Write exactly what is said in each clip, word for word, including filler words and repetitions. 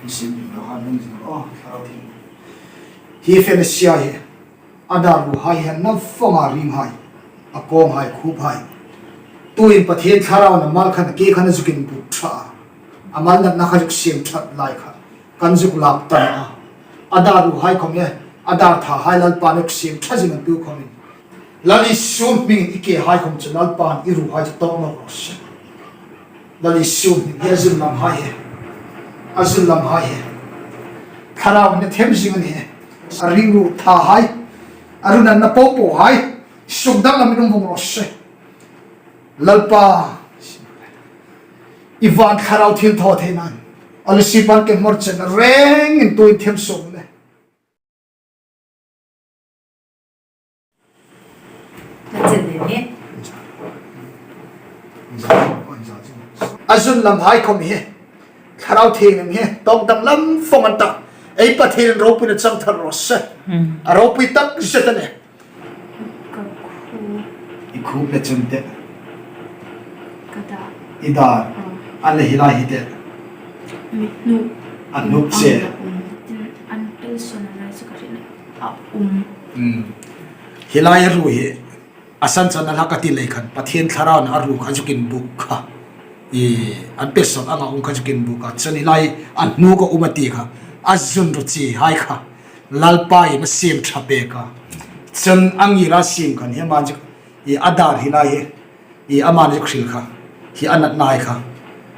Sim lo ha nung zing lo, Thlarau Thienghlim. Hi fellowship hi, a dar ruhai hi, a na fanga ringhai, a kawnghai, khuphai. Tuin Pathien Thlarau'n a mal khan, a ke khan a zuk inbuk ṭha. A mal natna kha zuk siem ṭhat lai kha. Kan zuk lak ta a. A dar ruhai khom hi, a dar thahai Lalpa'n a zuk siem ṭha zing an tu khomin. Lal Isu hmingin i kehai khom chu Lalpa'n i ruhai chu tawk nawk raw se. Lal Isu hming hi a zun lamhai hi. A zun lamhai hi. Thlarau'n a them zing a nih. A ringru thahai. A ru natna popohai. Suk dang lamin um vong raw se. Lalpa. I van Thlarau thilthawtheina'n. A lungsipan ke hmawr chen rengin tuin them suok le. A zun lamhai khom hi. Thlarau Thienghlim hi. Tawk dang lam fawng an ta. Ei Pathien ropuina chang thar raw se. A ropui tak zet a nih. Ka khup. I khup le chun te. Ka dar. I dar. A le hi lai hi te. Mi hnuk. A hnuk che. An la um. Tin an pelsawn a lai chu ka hril a um. Hi lai a ru hi. A san chan a hlak a ti lei khan Pathien Thlarau'n a ru kha zuk inbuk kha. I an pelsawn anga um kha zuk inbuk a. Chun hi lai a hnuk a um a ti kha. A zun ru chi hai kha. Lalpa'n a siem ṭha pek a. Chun a ngir a siem khan hi man zuk i a dar hi lai hi. I aman zuk hril kha. Hi a natna hai kha.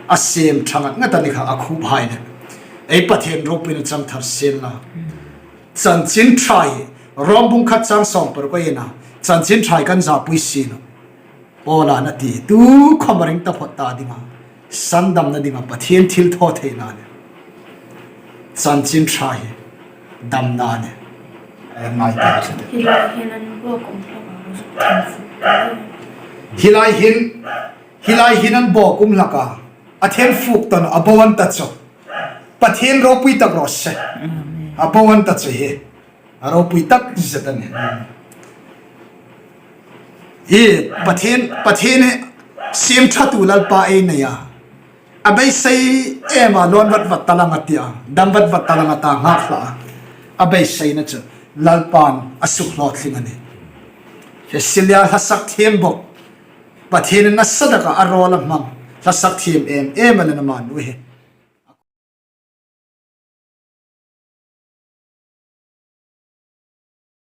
A siem ṭha ngat ngat a ni kha a khuphai le. Ei Pathien ropuina chang thar sien la. Chanchin Ṭha hi. Rom bung khat chang sawm paruk a ina. Chanchin Ṭha hi kan za pui si lo. Paula'n a ti, tu khom a ring taphot ta dinga, sandamna dinga Pathien thilthawtheina a nih. Chanchin Ṭha hi damna a nih. Em ngai ta chu. Hi lai hin an bawk um hlak a, a zuk them fuk ta. Hi lai hin, hi lai hin an bawk um hlak a, a them fuk ta naw, a bo an ta chu. Pathien ropui tak raw se. A bo an ta chu hi. A ropui tak zet a nih. Hi Pathien, Pathien hi siem ṭhatu Lalpa ei nei a. A beisei em a, lawn vat vat ta lang a ti a. Dam vat vat ta lang a ta nghak hlak a. A beiseina chu Lalpa'n a suk hlawtling a nih. Hi silia hlasak thiem bawk. Pathienin nasa taka a rawl a hmang. Hlasak thiem em em a le na man u hi.